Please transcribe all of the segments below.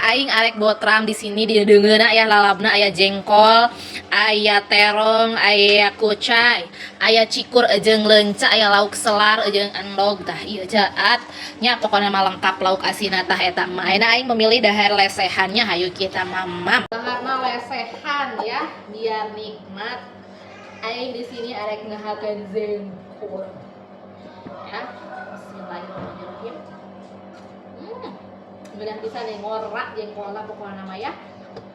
Aing arek botram di sini di deungeunna aya lalabna, aya jengkol, aya terong, aya kucai, aya cikur jeung leunca, aya lauk selar jeung endog. Tah ieu jaat nya, pokokna mah lengkap lauk asinna. Tah eta mah ayeuna aing memilih dahar lesehannya. Hayu kita mamam. Daharna lesehan ya, biar nikmat. Aing di sini arek ngahakeun jengkol. Ya, bismillahirrahmanirrahim. Mudah bisa nih ngorak jengkolna pokokna mah ya.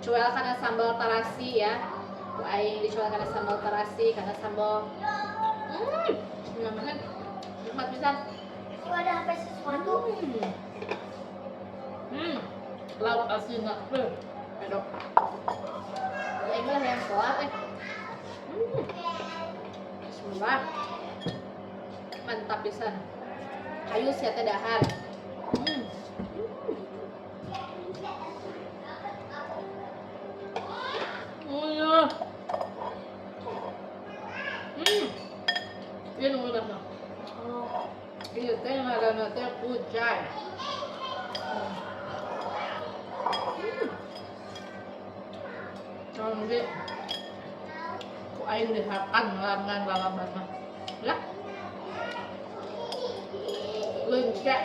Cuel kana sambal terasi ya. Ku aing dicuel kana sambal terasi, kana sambal. Bismillahirrahmanirrahim. Nikmat pisan. Itu ada apa sesuatu? Lauk asin Aduh. Ya ini lah yang kelar eh. Bismillah. Mantap pisan. Hayu sia teh dahar. Oh iya. Iya nunggu dah. Oh. Iya teh ngaranna teh kucai. Kalau ku aing dihakan ngan lalaban mah. Ya. Leunca.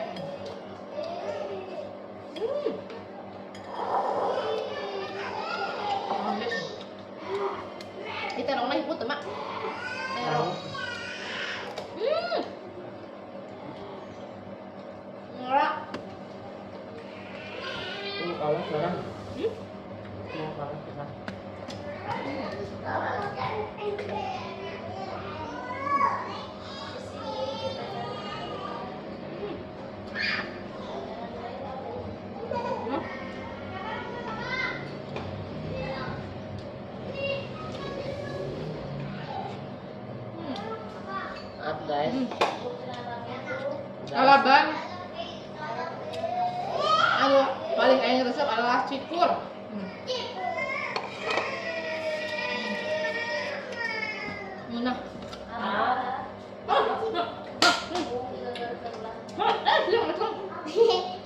Oke. Kita terong mah hiput mak. Terong. Ngorak. Kalah sekarang. Mau kalah sekarang. Maaf guys. Lalaban. Anu paling aing resep adalah cikur. Nah. Eh,